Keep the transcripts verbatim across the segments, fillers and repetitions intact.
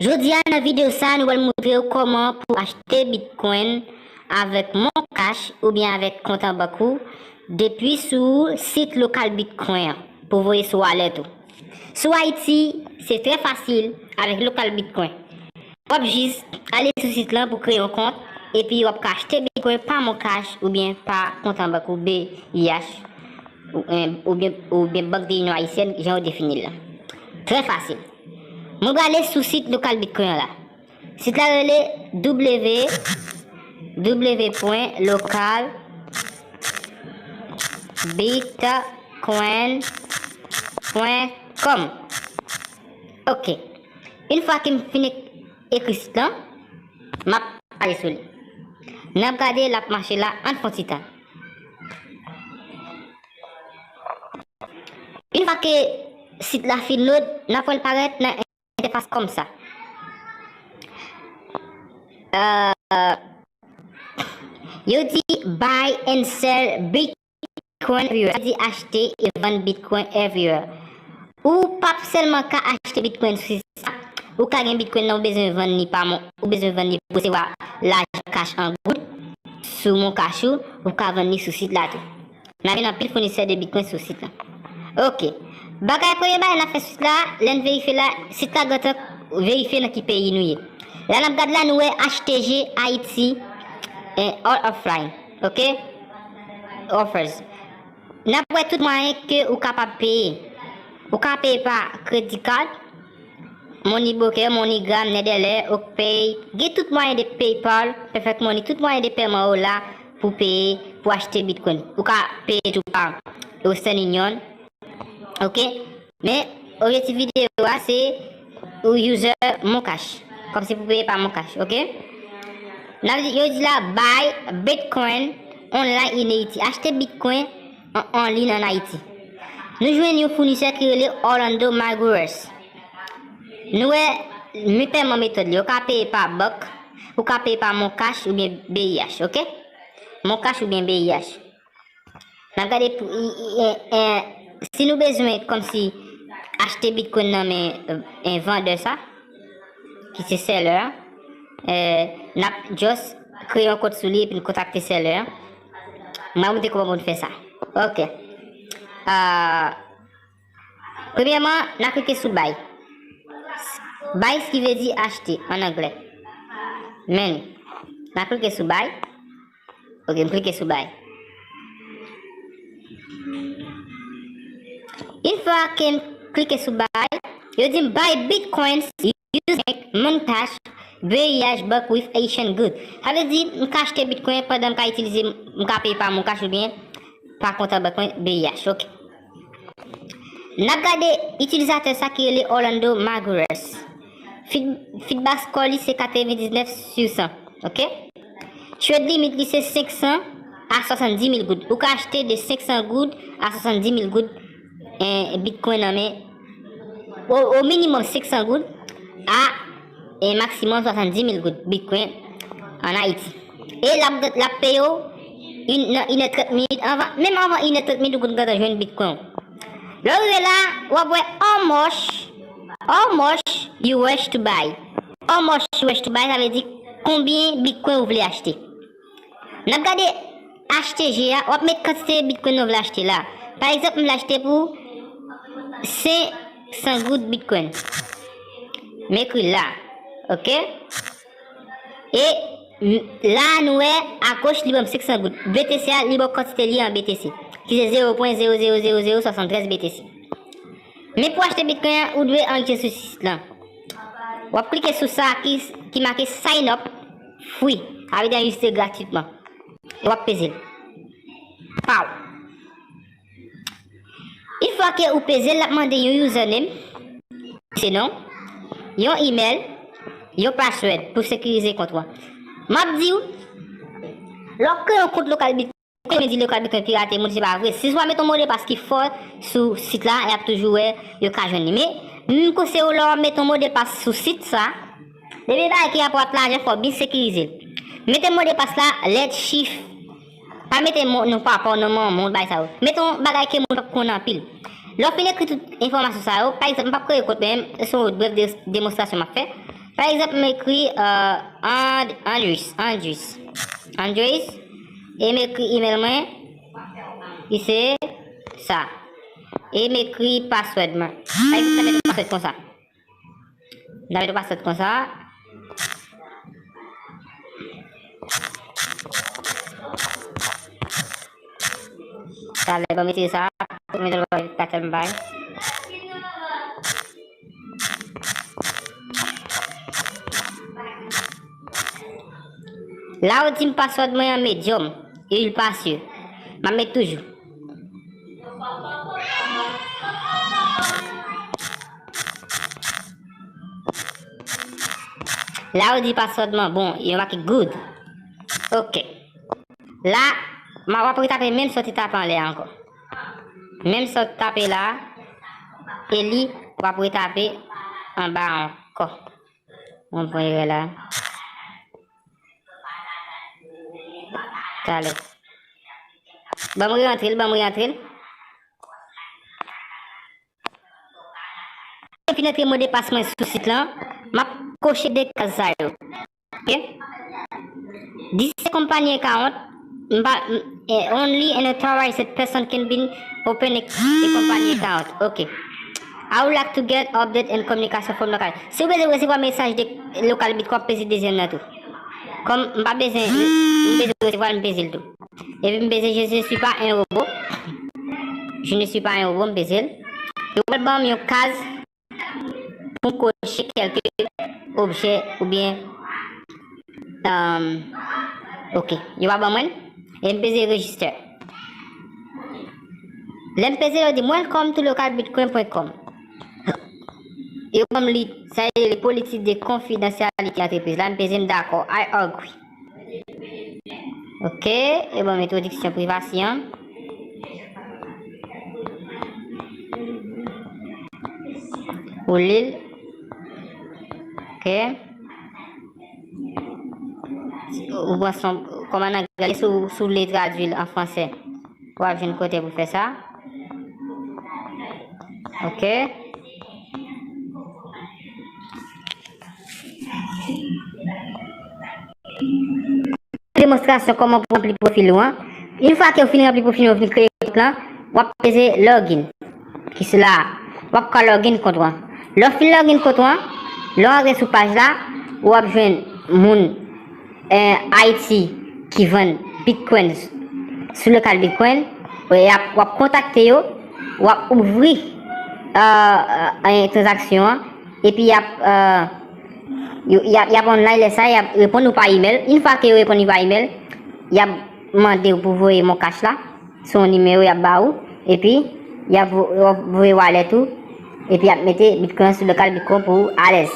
Jodi a nan videyo sa, nou pral montre w kòman pou achte Bitcoin avèk Mon Cash oubyen avèk kont an bank ou depi sou sit lokal Bitcoin an pou voye sou wallet ou. Sou Ayiti, se trè fasil avèk lokal Bitcoin. W ap jis ale sou sit lan pou kreye yon kont, epi w ap ka achte Bitcoin pa Mon Cash oubyen pa kont an bank ou B I H, ou, eh, oubyen, oubyen Bank de Inyon Ayisyèn, jan yo defini l la. Trè fasil. Mwen prale sou sit lokal Bitcoin an la. Sit la rele w w w pwen lokal bitcoin pwen com. Ok. Yon fwa ke m fin ek-, ekri sit lan, m ap ale sou li. N ap gade l ap mache la, ann fè yon ti tan. Yon fwa ke sit la fin load, n ap wè l parèt nan entèfas kòmsa. Euh, yo di buy and sell Bitcoin everywhere. Sa di achte e vann Bitcoin everywhere. Ou p ap sèlman ka achte Bitcoin sou sit sa, ou ka gen Bitcoin nan ou bezwen vann li pa Mon, ou bezwen vann li pou resevwa lajan cash an goud sou Mon Cash ou, ou ka vann li sou sit la tou. N ap jwenn anpil founisè de Bitcoin sou sit la. Ok. Bagay, premye bagay n ap fè sou sit la, lè n verifye la, sit la gentan verifye nan ki peyi nou ye. La n ap gade la, nou wè H T G Haiti, eh, all offline. Ok? Offers. N ap wè tout mwayen ke ou kapab peye. Ou ka peye pa credit card, MoneyBroker, MoneyGram, Nedelec, OkPay, gen tout mwayen de PayPal, Perfect Money, tout mwayen de pèman yo la pou peye, pou achte Bitcoin. Ou ka peye tou pa Western Union. Ok? Men, objektif videyo a, se ou user Mon Cash. Kòmsi pou peye pa Mon Cash, ok? N ap di, yo di la, buy Bitcoin online in Haiti. Achte Bitcoin an, an liy an Ayiti. Nou jwenn yon founisè ki rele Orlando Microwires. Nou wè, men pèman metòd li. Ou ka peye pa bank, ou ka peye pa Mon Cash oubyen B I H, ok? Mon Cash oubyen B I H. N ap gade pou, i, i, e, e, si nou bezwen kòmsi achte Bitcoin nan men, e, vandè sa, ki se seller a, e, n ap just kreye yon kont sou li epi n kontakte seller a. Mwen montre kòman pou n fè sa. Ok. Ah, Premyèman, n a klike sou buy. Buy ki vle di achte an anglè. Men, n a klike sou buy. Ok, m klike sou buy. Yon fwa ke m klike sou buy, yo di m buy bitcoins using Mon Cash, B I H bank with Haitian good. Sa vle di, m ka achte bitcoin pandan m ka itilize, m ka peye pa Mon Cash oubyen pa kont an bank mwen, B I H, ok. N ap gade itilizatè sa ki rele Orlando Maguires. Feed-, feedback score li se katrevendiznèf sou san, ok? Trade limit li se senk san a swasanndimil goud. Ou ka achte de senk san goud a swasanndimil goud, eh, bitcoin nan men, o, o minimòm senk san goud a, eh, maksimòm swasanndimil goud bitcoin an Ayiti. E l ap, l ap peye w in, nan inè trant minit, anvan, menm anvan inè trant minit, ou konn gentan jwenn bitcoin w. Lè w rive la, w ap wè how much, how much you wish to buy. How much you wish to buy, sa vle di konbyen bitcoin ou vle achte. N ap gade H T G a, w ap met kantite bitcoin nou vle achte la. Pa egzanp, m vle achte pou senk san goud bitcoin. M ekri la, ok? E m, la nou wè, agoch li ban m senk san goud. B T C a, li ban w kantite li an B T C, ki se zewo pwen zewo zewo zewo zewo swasanntrèz B T C. Men pou achte bitcoin an, ou dwe anrejistre sou sit lan. W ap klike sou sa ki, ki make sign up free. Sa vle di anrejistre gratitman. W ap peze l. Paw. Yon fwa ke ou peze l, l ap mande yon username, se non, yon email, yon password pou sekirize kont ou a. M ap di w, lè w ap kreye yon kont lokal Bitcoin, men di lokal Bitcoin pirate moun, se pa vre. Si w pa met yon modpas ki fò sou sit la, y ap toujou wè, yo ka jwenn li. Men, m konseye w lè w ap met yon modpas sou sit sa, depi bagay ki rapò ak lajan, fò w byen sekirize l. Mete modpas la, lèt, chif, pa mete mo-, non papa w, non manman w, bagay sa yo. Mete yon bagay ke moun p ap konnen anpil. Lè w fin ekri tout enfòmasyon sa yo, pa egzanp, m p ap kreye kont, men se yon brèf de-, demonstrasyon m ap fè. Pa egzanp, m ekri euh, And, Andris, Andris, Andris, e m ekri email mwen, ki se sa. E m ekri password mwen. Pa egzanp, m ta mete yon password konsa. M ta mete yon password konsa. Talè, ban m retire sa. Pou mete l pa tèlman bay. La, ou di m password mwen an medium, e il pa sûr. M ap met toujou. La, ou di password mwen bon, yo make good. Ok. La, m a, w ap retape menm sa w te tape anlè a ankò. Menm sa w te tape la, e li, w ap retape anba ankò. Mwen pran erè la. Talè. Ban m reantre l, ban m reantre l. Fin antre mo de pas mwen sou sit lan, m ap koche de kaz sa yo. Ok? This is a company account. M pa, m- eh, only an authorized person can be open a, a company account. Ok. I would like to get update and communication from local. Si w bezwen resevwa mesaj de local bit, w ap peze dezyèm nan tou. Kòm m pa bezwen, m bezwen resevwa l, m peze l tou. Epi m peze je ne suis pas un robot. Je ne suis pas un robot, m peze l. Yo pral ban m yon kaz pou m koche kèlke objè oubyen, um, ok, yo pa ban mwen l, e m peze register. Lè m peze, yo di m welcome to local bitcoin point com. Yo ban m li, sa e le politik de konfidansyalite antrepriz la, m peze m dakò, I agree. Ok, e ban m entwodiksyon privasi an. Ou li l. Ok. Ou pran son, kòman nan gade, si w, si w vle tradui l an fransè, w ap jwenn kote pou fè sa. Ok. Demonstrasyon kòman pou ranpli pwofil ou an. Yon fwa ke w fin ranpli pwofil ou, w fin kreye kont lan, w ap peze login. Ki se la, w ap ka login kont ou an. Lè w fin login kont ou an, lè w antre sou paj la, w ap jwenn moun, eh, Ayiti ki vann Bitcoin sou lokal Bitcoin. W ap, w ap kontakte yo, w ap ouvri, eh, eh, tranzaksyon an, epi y ap, eh, yo, y ap, y ap online lè sa, y ap reponn ou pa email. Yon fwa ke yo reponn ou pa email, y ap mande w pou voye mon cash la sou yon nimewo y ap ba ou, epi y ap vo- y ap voye wallet ou, epi y ap mete Bitcoin sou lokal Bitcoin pou ou alèz.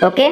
Ok?